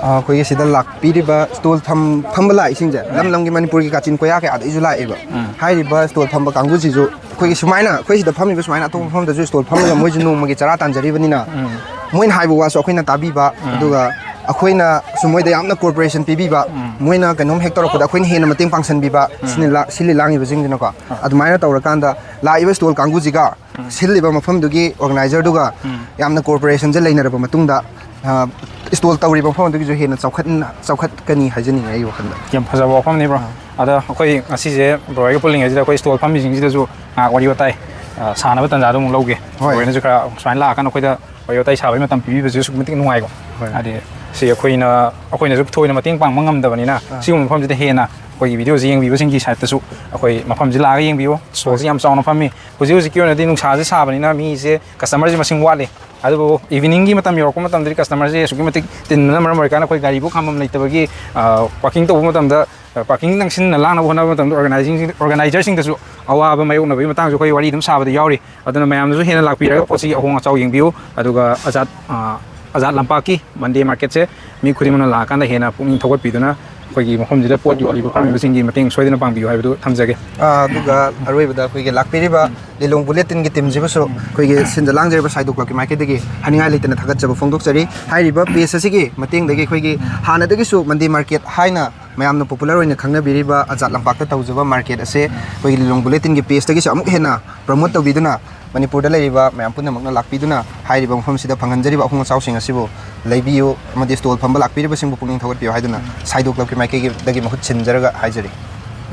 ꯑ, ꯑꯩꯈꯣꯏꯒꯤ ꯁꯤꯗ ꯂꯥꯛꯄꯤꯔꯤꯕ ꯁ꯭ꯇꯣꯜ ꯐꯝ-, ꯐꯝꯕ ꯂꯥꯛꯏꯁꯤꯡꯁꯦ ꯂꯝ ꯂꯝꯒꯤ ꯃꯅꯤꯄꯨꯔꯒꯤ ꯀꯥꯆꯤꯟ ꯀꯣꯌꯥ ꯀꯌꯥꯗꯒꯤꯁꯨ ꯂꯥꯛꯑꯦꯕ꯫ ꯎꯝ꯫ ꯍꯥꯏꯔꯤꯕ ꯁ꯭ꯇꯣꯜ ꯐꯝꯕ ꯀꯥꯡꯕꯨꯁꯤꯁꯨ ꯑꯩꯈꯣꯏꯒꯤ ꯁꯨꯃꯥꯏꯅ, ꯑꯩꯈꯣꯏ ꯁꯤꯗ ꯐꯝꯃꯤꯕ ꯁꯨꯃꯥꯏꯅ ꯑꯇꯣꯞꯄ ꯃꯐꯝꯗꯁꯨ ꯁ꯭ꯇꯣꯜ ꯐꯝꯃꯒ ꯃꯣꯏꯁꯨ ꯅꯣꯡꯃꯒꯤ ꯆꯔꯥ ꯇꯥꯟꯖꯔꯤꯕꯅꯤꯅ, ꯎꯝ꯫ ꯃꯣꯏꯅ ꯍꯥꯏꯕ ꯋꯥꯁꯨ ꯑꯩꯈꯣꯏꯅ ꯇꯥꯕꯤꯕ, ꯎꯝ꯫ ꯑꯗꯨꯒ ꯑꯩꯈꯣꯏꯅꯁꯨ ꯃꯣꯏꯗ ꯌꯥꯝꯅ ꯀꯣꯑꯣꯄꯔꯦꯁꯟ ꯄꯤꯕꯤꯕ, ꯎꯝ꯫ ꯃꯣꯏꯅ ꯀꯩꯅꯣꯝ ꯍꯦꯛ ꯇꯧꯔꯛꯄꯗ ꯑꯩꯈꯣꯏꯅ ꯍꯦꯟꯅ ꯃꯇꯦꯡ ꯄꯥꯡꯁꯟꯕꯤꯕ, ꯎꯝ꯫ ꯁꯤꯅꯤ ꯂꯥ-, ꯁꯤꯜꯂꯤ ꯂꯥꯡꯉꯤꯕꯁꯤꯡꯗꯨꯅꯀꯣ꯫ ꯑꯥ꯫ ꯑꯗꯨꯃꯥꯏꯅ ꯇꯧꯔꯀꯥꯟꯗ ꯂꯥꯛꯏꯕ ꯁ꯭ꯇꯣꯜ ꯀꯥꯡꯕꯨꯁꯤꯒ ꯎꯝ꯫ ꯁꯤꯜꯂꯤꯕ ꯃꯐꯝꯗꯨꯒꯤ ꯑꯣꯔꯒꯅꯥꯏꯖꯔꯗꯨꯒ ꯎꯝ꯫ ꯌꯥꯝꯅ ꯀꯣꯑꯣꯄꯔꯦꯁꯟꯁꯦ ꯂꯩꯅꯔꯕ ꯃꯇꯨꯡꯗ, ꯑ, ꯁ꯭ꯇꯣꯜ ꯇꯧꯔꯤꯕ ꯃꯐꯝ ꯑꯗꯨꯒꯤꯁꯨ ꯍꯦꯟꯅ ꯆꯥꯎꯈꯠ-, ꯆꯥꯎꯈꯠꯀꯅꯤ ꯍꯥꯏꯖꯅꯤꯡꯉꯦ ꯑꯩꯒꯤ ꯋꯥꯈꯜꯗ꯫ ꯌꯥꯝ ꯐꯖꯕ ꯋꯥꯐꯝꯅꯤꯕ꯭ꯔꯣ꯫ ꯑꯥ꯫ ꯑꯗꯣ ꯑꯩꯈꯣꯏ ꯉꯁꯤꯁꯦ ꯕ꯭ꯔꯣ ꯍꯣꯏꯒ ꯄꯨꯜꯂꯤꯉꯩꯁꯤꯗ ꯑꯩꯈꯣꯏ ꯁ꯭ꯇꯣꯜ ꯐꯝꯃꯤꯁꯤꯡꯁꯤꯗꯁꯨ ꯉꯥꯏꯍꯥꯛ ꯋꯥꯔꯤ ꯋꯥꯇꯥꯏ, ꯑ, ꯁꯥꯟꯅꯕ ꯇꯥꯟꯖꯥꯗꯣ ꯑꯃꯨꯛ ꯂꯧꯒꯦ꯫ ꯍꯣꯏ꯫ ꯕ꯭ꯔꯣ ꯍꯣꯏꯅꯁꯨ ꯈꯔ ꯁꯨꯃꯥꯏꯅ ꯂꯥꯛꯑꯀꯥꯟꯗ ꯑꯩꯈꯣꯏꯗ ꯋꯥꯔꯤ ꯋꯥꯇꯥꯏ ꯁꯥꯕꯒꯤ ꯃꯇꯝ ꯄꯤꯕꯤꯕꯁꯦ ꯑꯁꯨꯛꯀꯤ ꯃꯇꯤꯛ ꯅꯨꯡꯉꯥꯏꯀꯣ꯫ ꯍꯣꯏ꯫ ꯍꯥꯏꯗꯤ ꯁꯤ ꯑꯩꯈꯣꯏꯅ, ꯑꯩꯈꯣꯏꯅꯁꯨ ꯊꯣꯏꯅ ꯃꯇꯦꯡ ꯄꯥꯡꯕ ꯉꯝꯗꯕꯅꯤꯅ, ꯑꯥ꯫ ꯁꯤꯒꯨꯝꯕ ꯃꯐꯝꯁꯤꯗ ꯍꯦꯟꯅ ꯑꯩꯈꯣꯏꯒꯤ ꯚꯤꯗꯤꯑꯣꯁꯤ ꯌꯦꯡꯕꯤꯕꯁꯤꯡꯒꯤ ꯁꯥꯏꯠꯇꯁꯨ ꯑꯩꯈꯣꯏ ꯃꯐꯝꯁꯤ ꯂꯥꯛꯑꯒ ꯌꯦꯡꯕꯤꯌꯨ꯫ ꯁ꯭ꯇꯣꯜꯁꯤ ꯌꯥꯝ ꯆꯥꯎꯅ ꯐꯝꯃꯤ꯫ ꯍꯧꯖꯤꯛ ꯍꯧꯖꯤꯛꯀꯤ ꯑꯣꯏꯅꯗꯤ ꯅꯨꯡꯁꯥꯁꯦ ꯁꯥꯕꯅꯤꯅ ꯃꯤꯁꯦ, ꯀꯁꯇꯃꯔꯁꯦ ꯃꯁꯤꯡ ꯋꯥꯠꯂꯤ꯫ ꯑꯗꯨꯕꯨ ꯏꯚꯤꯅꯤꯡꯒꯤ ꯃꯇꯝ ꯌꯧꯔꯛꯄ ꯃꯇꯝꯗꯗꯤ ꯀꯁꯇꯃꯔꯁꯦ ꯑꯁꯨꯛꯀꯤ ꯃꯇꯤꯛ ꯇꯤꯟꯕꯅ ꯃꯔꯝ ꯑꯣꯏꯔꯀꯥꯟꯗ ꯑꯩꯈꯣꯏ ꯒꯥꯔꯤꯕꯨ ꯈꯥꯝꯐꯝ ꯂꯩꯇꯕꯒꯤ, ꯑ, ꯄꯥꯔꯀꯤꯡ ꯇꯧꯕ ꯃꯇꯝꯗ, ꯑ, ꯄꯥꯔꯀꯤꯡ ꯅꯪꯁꯤꯟꯅ ꯂꯥꯡꯅꯕ ꯍꯣꯠꯅꯕ ꯃꯇꯝꯗ ꯑꯣꯔꯒꯅꯥꯏꯖꯤꯡꯁꯤꯡ-, ꯑꯣꯔꯒꯅꯥꯏꯖꯔꯁꯤꯡꯗꯁꯨ ꯑꯋꯥꯕ ꯃꯥꯌꯣꯛꯅꯕꯒꯤ ꯃꯇꯥꯡꯁꯨ ꯑꯩꯈꯣꯏ ꯋꯥꯔꯤ ꯑꯗꯨꯝ ꯁꯥꯕꯗ ꯌꯥꯎꯔꯤ꯫ ꯑꯗꯨꯅ ꯃꯌꯥꯝꯅꯁꯨ ꯍꯦꯟꯅ ꯂꯥꯛꯄꯤꯔꯒ ꯄꯣꯠꯁꯤꯒꯤ ꯑꯍꯣꯡ ꯑꯆꯥꯎ ꯌꯦꯡꯕꯤꯌꯨ꯫ ꯑꯗꯨꯒ ꯑꯖꯥꯠ, ꯑ, ꯑꯖꯥꯠ ꯂꯝꯄꯥꯛꯀꯤ ꯃꯟꯗꯦ ꯃꯥꯔꯀꯦꯠꯁꯦ ꯃꯤ ꯈꯨꯗꯤꯡꯃꯛꯅ ꯂꯥꯛꯑꯀꯥꯟꯗ ꯍꯦꯟꯅ ꯄꯨꯛꯅꯤꯡ ꯊꯧꯒꯠꯄꯤꯗꯨꯅ ꯑꯩꯈꯣꯏꯒꯤ ꯃꯐꯝꯁꯤꯗ ꯄꯣꯠ ꯌꯣꯜꯂꯤꯕ ꯐꯝꯃꯤꯕꯁꯤꯡꯒꯤ ꯃꯇꯦꯡ ꯁꯣꯏꯗꯅ ꯄꯥꯡꯕꯤꯌꯨ ꯍꯥꯏꯕꯗꯨ ꯊꯝꯖꯒꯦ꯫ ꯑꯥ, ꯑꯗꯨꯒ ꯑꯔꯣꯏꯕꯗ ꯑꯩꯈꯣꯏꯒꯤ ꯂꯥꯛꯄꯤꯔꯤꯕ ꯂꯤꯂꯣꯡ ꯕꯨꯂꯦꯇꯤꯟꯒꯤ ꯇꯤꯝꯁꯤꯕꯨꯁꯨ ꯑꯩꯈꯣꯏꯒꯤ ꯁꯤꯟꯖ ꯂꯥꯡꯖꯔꯤꯕ ꯁꯥꯏꯗꯣꯛ ꯀ꯭ꯂꯕꯀꯤ ꯃꯥꯏꯀꯩꯗꯒꯤ ꯍꯥꯏꯅꯤꯡꯉꯥꯏ ꯂꯩꯇꯅ ꯊꯥꯒꯠꯆꯕ ꯐꯣꯡꯗꯣꯛꯆꯔꯤ꯫ ꯍꯥꯏꯔꯤꯕ ꯄꯦꯖ ꯑꯁꯤꯒꯤ ꯃꯇꯦꯡꯗꯒꯤ ꯑꯩꯈꯣꯏꯒꯤ ꯍꯥꯟꯅꯗꯒꯤꯁꯨ ꯃꯟꯗꯦ ꯃꯥꯔꯀꯦꯠ ꯍꯥꯏꯅ ꯃꯌꯥꯝꯅ ꯄꯣꯄꯨꯂꯔ ꯑꯣꯏꯅ ꯈꯪꯅꯕꯤꯔꯤꯕ ꯑꯖꯥꯠ ꯂꯝꯄꯥꯛꯇ ꯇꯧꯖꯕ ꯃꯥꯔꯀꯦꯠ ꯑꯁꯦ ꯑꯩꯈꯣꯏꯒꯤ ꯂꯤꯂꯣꯡ ꯕꯨꯂꯦꯇꯤꯟꯒꯤ ꯄꯦꯖꯇꯒꯤꯁꯨ ꯑꯃꯨꯛ ꯍꯦꯟꯅ ꯄ꯭ꯔꯃꯣꯠ ꯇꯧꯕꯤꯗꯨꯅ, ꯃꯅꯤꯄꯨꯔꯗ ꯂꯩꯔꯤꯕ ꯃꯌꯥꯝ ꯄꯨꯝꯅꯃꯛꯅ ꯂꯥꯛꯄꯤꯗꯨꯅ ꯍꯥꯏꯔꯤꯕ ꯃꯐꯝꯁꯤꯗ ꯐꯪꯍꯟꯖꯔꯤꯕ ꯑꯍꯣꯡ ꯑꯆꯥꯎꯁꯤꯡ ꯑꯁꯤꯕꯨ ꯂꯩꯕꯤꯌꯨ ꯑꯃꯗꯤ ꯁ꯭ꯇꯣꯜ ꯐꯝꯕ ꯂꯥꯛꯄꯤꯔꯤꯕꯁꯤꯡꯕꯨ ꯄꯨꯛꯅꯤꯡ ꯊꯧꯒꯠꯄꯤꯌꯨ ꯍꯥꯏꯗꯨꯅ ꯁꯥꯏꯗꯣ ꯀ꯭ꯂꯕꯀꯤ ꯃꯥꯏꯀꯩꯗꯒꯤ ꯃꯍꯨꯠ ꯁꯤꯟꯖꯔꯒ ꯍꯥꯏꯖꯔꯤ꯫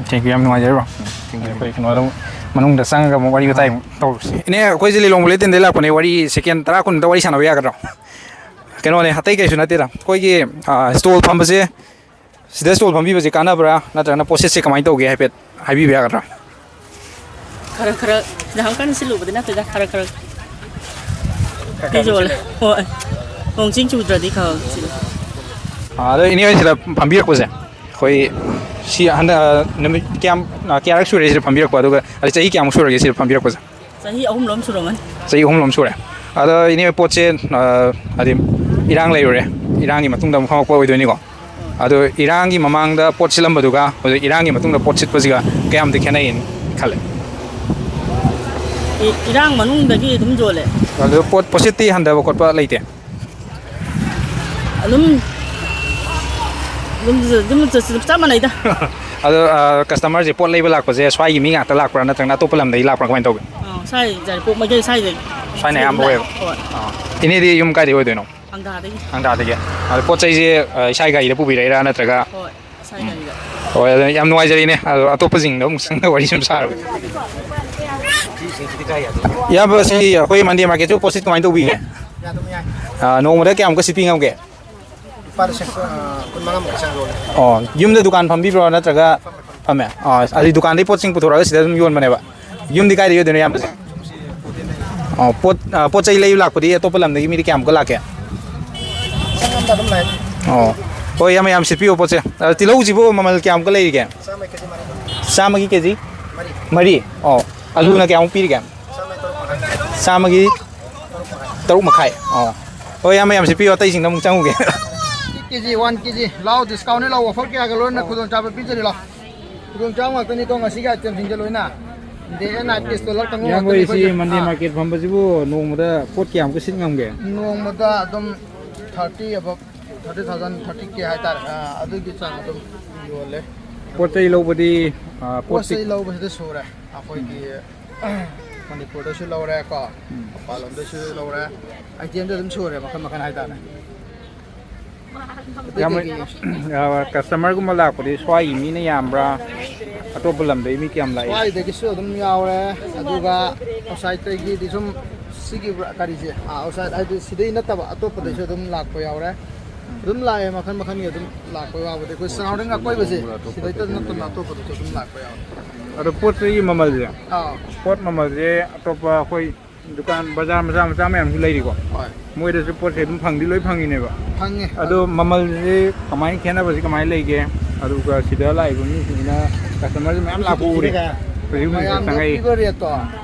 Thank you, ꯌꯥꯝ ꯅꯨꯡꯉꯥꯏꯖꯔꯦ bro꯫ Thank you꯫ ꯑꯩꯈꯣꯏ ꯀꯩꯅꯣꯗ ꯃꯅꯨꯡꯗ ꯆꯪꯉꯒ ꯑꯃꯨꯛ ꯋꯥꯔꯤ ꯋꯥꯇꯥꯏ ꯑꯃꯨꯛ ꯇꯧꯔꯨꯁꯤ꯫ ꯏꯅꯦ, ꯑꯩꯈꯣꯏꯁꯦ ꯂꯤꯂꯣꯡ ꯕꯨꯂꯦꯇꯤꯟꯗꯩ ꯂꯥꯛꯄꯅꯦ, ꯋꯥꯔꯤ ꯁꯦꯀꯦꯟ ꯇꯔꯥ ꯀꯨꯟꯗ ꯋꯥꯔꯤ ꯁꯥꯟꯅꯕ ꯌꯥꯒꯗ꯭ꯔꯣ? ꯀꯩꯅꯣꯅꯦ, ꯑꯇꯩ ꯀꯩꯁꯨ ꯅꯠꯇꯦꯗ, ꯑꯩꯈꯣꯏꯒꯤ, ꯑ, ꯁ꯭ꯇꯣꯜ ꯐꯝꯕꯁꯦ, ꯁꯤꯗ ꯁ꯭ꯇꯣꯜ ꯐꯝꯕꯤꯕꯁꯦ ꯀꯥꯟꯅꯕ꯭ꯔꯥ ꯅꯠꯇ꯭ꯔꯒꯅ ꯄꯣꯠꯁꯤꯠꯁꯦ ꯀꯃꯥꯏꯅ ꯇꯧꯒꯦ ꯍꯥꯏꯐꯦꯠ ꯍꯥꯏꯕꯤꯕ ꯌꯥꯒꯗ꯭ꯔꯥ? ꯈꯔ ꯈꯔ, ꯌꯥꯝ ꯀꯟꯅ ꯁꯤꯠꯂꯨꯕꯗꯤ ꯅꯠꯇꯦꯗ, ꯈꯔ ꯈꯔ ꯈꯔ ꯈꯔ ꯌꯣꯜꯂꯦ꯫ ꯍꯣꯏ, ꯅꯣꯡ ꯆꯤꯡ ꯆꯨꯗ꯭ꯔꯗꯤ ꯈꯔ ꯈꯔ ꯁꯤꯠꯂꯦ꯫ ꯑꯥ, ꯑꯗꯣ ꯏꯅꯦ ꯍꯣꯏ ꯁꯤꯗ ꯐꯝꯕꯤꯔꯛꯄꯁꯦ, ꯑꯩꯈꯣꯏ ꯁꯤ ꯍꯟꯗꯛ, ꯑ, ꯅꯨꯃꯤꯠ ꯀꯌꯥꯝ, ꯑ, ꯀꯌꯥꯔꯛ ꯁꯨꯔꯦ ꯁꯤꯗ ꯐꯝꯕꯤꯔꯛꯄ? ꯑꯗꯨꯒ ꯑꯗꯩ ꯆꯍꯤ ꯀꯌꯥꯃꯨꯛ ꯁꯨꯔꯒꯦ ꯁꯤꯗ ꯐꯝꯕꯤꯔꯛꯄꯁꯦ? ꯆꯍꯤ ꯑꯍꯨꯝꯂꯣꯝ ꯁꯨꯔꯝꯃꯅꯤ꯫ ꯆꯍꯤ ꯑꯍꯨꯝꯂꯣꯝ ꯁꯨꯔꯦ꯫ ꯑꯗꯣ ꯏꯅꯦ ꯄꯣꯠꯁꯦ, ꯑ, ꯍꯥꯏꯗꯤ ꯏꯔꯥꯡ ꯂꯩꯔꯨꯔꯦ, ꯏꯔꯥꯡꯒꯤ ꯃꯇꯨꯡꯗ ꯑꯃꯨꯛ ꯐꯝꯃꯛꯄ ꯑꯣꯏꯗꯣꯏꯅꯤꯀꯣ꯫ ꯑꯗꯣ ꯏꯔꯥꯡꯒꯤ ꯃꯃꯥꯡꯗ ꯄꯣꯠ ꯁꯤꯠꯂꯝꯕꯗꯨꯒ ꯍꯧꯖꯤꯛ ꯏꯔꯥꯡꯒꯤ ꯃꯇꯨꯡꯗ ꯄꯣꯠ ꯁꯤꯠꯄꯁꯤꯒ ꯀꯌꯥꯝꯗꯤ ꯈꯦꯠꯅꯩꯅ ꯈꯜꯂꯦ? ꯏ-, ꯏꯔꯥꯡ ꯃꯅꯨꯡꯗꯒꯤ ꯑꯗꯨꯝ ꯌꯣꯜꯂꯦ꯫ ꯑꯗꯣ ꯄꯣꯠ, ꯄꯣꯠꯁꯤꯠꯇꯤ ꯍꯟꯊꯕ ꯈꯣꯠꯄ ꯂꯩꯇꯦ? ꯑꯗꯨꯝ, ꯑꯗꯨꯝ, ꯑꯗꯨꯝ ꯆꯞ ꯃꯥꯟꯅꯩꯗ꯫ ꯑꯗꯣ, ꯑ, ꯀꯁꯇꯃꯔꯁꯦ ꯄꯣꯠ ꯂꯩꯕ ꯂꯥꯛꯄꯁꯦ ꯁ꯭ꯋꯥꯏꯒꯤ ꯃꯤ ꯉꯥꯛꯇ ꯂꯥꯛꯄ꯭ꯔꯥ ꯅꯠꯇ꯭ꯔꯒꯅ ꯑꯇꯣꯞꯄ ꯂꯝꯗꯒꯤ ꯂꯥꯛꯄ꯭ꯔꯥ, ꯀꯃꯥꯏꯅ ꯇꯧꯒꯦ? ꯑꯥ, ꯁ꯭ꯋꯥꯏ ꯌꯥꯏꯔꯤꯄꯣꯛ ꯃꯥꯏꯀꯩ ꯁ꯭ꯋꯥꯏꯗꯒꯤ꯫ ꯁ꯭ꯋꯥꯏꯅ ꯑꯌꯥꯝꯕ ꯑꯣꯏꯌꯦꯕ? ꯍꯣꯏ꯫ ꯑꯥ꯫ ꯏꯅꯦꯗꯤ ꯌꯨꯝ ꯀꯥꯏꯗꯒꯤ ꯑꯣꯏꯗꯣꯏꯅꯣ? ꯍꯪꯒꯥꯗꯒꯤ꯫ ꯍꯪꯒꯥꯗꯒꯤ꯫ ꯑꯗꯣ ꯄꯣꯠ ꯆꯩꯁꯦ, ꯑ, ꯏꯁꯥꯒꯤ ꯒꯥꯔꯤꯗ ꯄꯨꯕꯤꯔꯛꯏꯔꯥ ꯅꯠꯇ꯭ꯔꯒ? ꯍꯣꯏ, ꯏꯁꯥꯒꯤ ꯒꯥꯔꯤꯗ꯫ ꯍꯣꯏ, ꯑꯗꯣ ꯌꯥꯝ ꯅꯨꯡꯉꯥꯏꯖꯔꯦ ꯏꯅꯦ꯫ ꯑꯗꯣ ꯑꯇꯣꯞꯄꯁꯤꯡꯗ ꯑꯃꯨꯛ ꯆꯪꯉꯒ ꯋꯥꯔꯤ ꯁꯨꯝ ꯁꯥꯔꯒꯦ꯫ ꯏꯌꯥꯝꯕ, ꯁꯤ ꯑꯩꯈꯣꯏ ꯃꯟꯗꯦ ꯃꯥꯔꯀꯦꯠꯁꯨ ꯄꯣꯠꯁꯤ ꯀꯃꯥꯏꯅ ꯇꯧꯕꯤꯒꯦ? ꯑꯥ, ꯅꯣꯡꯃꯗ ꯀꯌꯥꯃꯨꯛꯀ ꯁꯤꯠꯄꯤ ꯉꯝꯒꯦ? ꯂꯨꯄꯥ ꯂꯤꯁꯤꯡ, ꯑ, ꯀꯨꯟꯃꯉꯥꯃꯨꯛꯀꯤ ꯆꯥꯡ ꯌꯣꯜꯂꯦ꯫ ꯑꯣ, ꯌꯨꯝꯗ ꯗꯨꯀꯥꯟ ꯐꯝꯕꯤꯕ꯭ꯔꯣ ꯅꯠꯇ꯭ꯔꯒ? ꯐꯝꯃꯦ꯫ ꯑꯣ, ꯑꯗꯨꯗꯤ ꯗꯨꯀꯥꯟꯗꯒꯤ ꯄꯣꯠꯁꯤꯡ ꯄꯨꯊꯣꯔꯛꯑꯒ ꯁꯤꯗ ꯑꯗꯨꯝ ꯌꯣꯟꯕꯅꯦꯕ? ꯌꯨꯝꯗꯤ ꯀꯥꯏꯗ ꯌꯣꯟꯗꯣꯏꯅꯣ ꯏꯌꯥꯝꯕꯁꯦ? ꯑꯣ, ꯄꯣꯠ, ꯑ, ꯄꯣꯠ ꯆꯩ ꯂꯩꯕ ꯂꯥꯛꯄꯗꯤ ꯑꯇꯣꯞꯄ ꯂꯝꯗꯒꯤ ꯃꯤꯗꯤ ꯀꯌꯥꯃꯨꯛꯀ ꯂꯥꯛꯀꯦ? ꯁꯪꯉꯝꯗ ꯑꯗꯨꯝ ꯂꯥꯛꯑꯦ꯫ ꯑꯣ, ꯍꯣꯏ, ꯏꯌꯥꯝꯕ, ꯌꯥꯝ ꯁꯤꯠꯄꯤꯌꯣ ꯄꯣꯠꯁꯦ꯫ ꯑ, ꯇꯤꯜꯍꯧꯁꯤꯕꯨ ꯃꯃꯜ ꯀꯌꯥꯃꯨꯛꯀ ꯂꯩꯔꯤꯒꯦ? ꯆꯥꯝꯃꯒꯤ ꯀꯦ ꯖꯤ ꯃꯔꯤ꯫ ꯆꯥꯝꯃꯒꯤ ꯀꯦ ꯖꯤ? ꯃꯔꯤ꯫ ꯃꯔꯤ? ꯑꯣ, ꯑꯂꯨꯅ ꯀꯌꯥꯃꯨꯛ ꯄꯤꯔꯤꯒꯦ? ꯆꯥꯝꯃꯒꯤ ꯇꯔꯨꯛ ꯃꯈꯥꯏ꯫ ꯆꯥꯝꯃꯒꯤ ꯇꯔꯨꯛ ꯃꯈꯥꯏ꯫ ꯑꯣ꯫ ꯍꯣꯏ, ꯏꯌꯥꯝꯕ, ꯌꯥꯝ ꯁꯤꯠꯄꯤꯌꯨ, ꯑꯇꯩꯁꯤꯡꯗ ꯑꯃꯨꯛ ꯆꯪꯉꯨꯒꯦ꯫ ꯀꯦ ꯖꯤ, ꯋꯥꯟ ꯀꯦ ꯖꯤ꯫ ꯂꯥꯎ, ꯗꯤꯁꯀꯥꯎꯟꯅꯦ, ꯂꯥꯎ, ꯑꯣꯐꯔ ꯀꯌꯥꯒ ꯂꯣꯏꯅꯅ ꯈꯨꯗꯣꯡꯆꯥꯕ ꯄꯤꯖꯔꯤ, ꯂꯥꯎ꯫ ꯈꯨꯗꯣꯡꯆꯥꯕ ꯉꯥꯛꯇꯅꯤꯀꯣ ꯉꯁꯤꯒꯤ ꯑꯥꯏꯇꯦꯝꯁꯤꯡꯁꯦ ꯂꯣꯏꯅ꯫ Day and night ꯀꯤ ꯁ꯭ꯇꯣꯜ ꯈꯛꯇꯪ ꯏꯌꯥꯝꯕ ꯉꯥꯛꯇꯅꯤ ꯍꯣꯏ, ꯁꯤ ꯑꯩꯈꯣꯏꯒꯤ꯫ ꯃꯟꯗꯦ ꯑꯥ꯫ ꯃꯥꯔꯀꯦꯠ ꯐꯝꯕꯁꯤꯕꯨ ꯅꯣꯡꯃꯗ ꯄꯣꯠ ꯀꯌꯥꯃꯨꯛꯀ ꯁꯤꯠ ꯉꯝꯒꯦ? ꯅꯣꯡꯃꯗ ꯑꯗꯨꯝ thirty above, thirty thousand, thirty K ꯍꯥꯏꯇꯥꯔꯦ꯫ ꯑꯥ, ꯑꯗꯨꯒꯤ ꯆꯥꯡ ꯑꯗꯨꯝ ꯌꯣꯜꯂꯦ꯫ ꯄꯣꯠ ꯆꯩ ꯂꯧꯕꯗꯤ, ꯑ, ꯄꯣꯠ ꯄꯣꯠꯇꯤ ꯆꯩ ꯂꯧꯕꯁꯤꯗ ꯁꯨꯔꯦ꯫ ꯑꯩꯈꯣꯏꯒꯤ ꯃꯅꯤꯄꯨꯔꯗꯁꯨ ꯂꯧꯔꯦ ꯀꯣ, ꯎꯝ꯫ ꯃꯄꯥꯟ ꯂꯣꯝꯗꯁꯨ ꯂꯧꯔꯦ꯫ ꯑꯥꯏꯇꯦꯝꯗꯤ ꯑꯗꯨꯝ ꯁꯨꯔꯦ, ꯃꯈꯜ ꯃꯈꯜ ꯍꯥꯏꯇꯥꯔꯦ꯫ ꯌꯥꯝ, ꯑꯇꯩ ꯑꯇꯩꯗꯤ ꯑ, ꯀꯁꯇꯃꯔꯒꯨꯝꯕ ꯂꯥꯛꯄꯗꯤ ꯁ꯭ꯋꯥꯏꯒꯤ ꯃꯤꯅ ꯌꯥꯝꯕ꯭ꯔꯥ? ꯑꯇꯣꯞꯄ ꯂꯝꯗꯒꯤ ꯃꯤ ꯀꯌꯥꯝ ꯂꯥꯛꯏ? ꯁ꯭ꯋꯥꯏꯗꯒꯤꯁꯨ ꯑꯗꯨꯝ ꯌꯥꯎꯔꯦ, ꯑꯗꯨꯒ ꯑꯥꯎꯠꯁꯥꯏꯠꯇꯒꯤꯗꯤ ꯁꯨꯝ ꯁꯤꯒꯤ ꯀꯔꯤꯁꯦ, ꯑꯥ, ꯑꯥꯎꯠꯁꯥꯏꯠ ꯍꯥꯏꯗꯤ ꯁꯤꯗꯩ ꯅꯠꯇꯕ ꯑꯇꯣꯞꯄꯗꯩꯁꯨ ꯑꯗꯨꯝ ꯂꯥꯛꯄ ꯌꯥꯎꯔꯦ꯫ ꯑꯗꯨꯝ ꯂꯥꯛꯑꯦ, ꯃꯈꯜ ꯃꯈꯜꯒꯤ ꯑꯗꯨꯝ ꯂꯥꯛꯄ ꯌꯥꯎꯕꯗꯤ ꯑꯩꯈꯣꯏ ꯁꯔꯥꯎꯟꯗꯤꯡ ꯑꯀꯣꯏꯕꯁꯦ ꯁꯤꯗꯩꯗ ꯅꯠꯇꯅ ꯑꯇꯣꯞꯄꯗꯁꯨ ꯑꯗꯨꯝ ꯂꯥꯛꯄ ꯌꯥꯎꯔꯦ꯫ ꯑꯗꯣ ꯄꯣꯠ ꯆꯩꯒꯤ ꯃꯃꯜꯁꯦ, ꯑꯥ꯫ ꯄꯣꯠ ꯃꯃꯜꯁꯦ ꯑꯇꯣꯞꯄ ꯑꯩꯈꯣꯏ ꯗꯨꯀꯥꯟ ꯕꯖꯥꯔ ꯃꯆꯥ ꯃꯆꯥ ꯃꯌꯥꯝꯁꯨ ꯂꯩꯔꯤꯀꯣ, ꯍꯣꯏ꯫ ꯃꯣꯏꯗꯁꯨ ꯄꯣꯠꯁꯦ ꯑꯗꯨꯝ ꯐꯪꯗꯤ ꯂꯣꯏ ꯐꯪꯉꯤꯅꯦꯕ꯫ ꯐꯪꯉꯦ꯫ ꯑꯗꯣ ꯃꯃꯜꯁꯦ ꯀꯃꯥꯏꯅ ꯈꯦꯠꯅꯕꯁꯦ ꯀꯃꯥꯏꯅ ꯂꯩꯒꯦ? ꯑꯗꯨꯒ ꯁꯤꯗ ꯂꯥꯛꯏꯕ ꯃꯤꯁꯤꯡꯁꯤꯅ ꯀꯁꯇꯃꯔꯁꯦ ꯃꯌꯥꯝ ꯂꯥꯛꯄ ꯎꯔꯦ꯫ ꯍꯧꯖꯤꯛ ꯍꯧꯖꯤꯛ ꯃꯌꯥꯝꯗ ꯆꯪꯉꯛꯏ꯫ ꯄꯤꯕ ꯔꯦꯠꯇꯣ,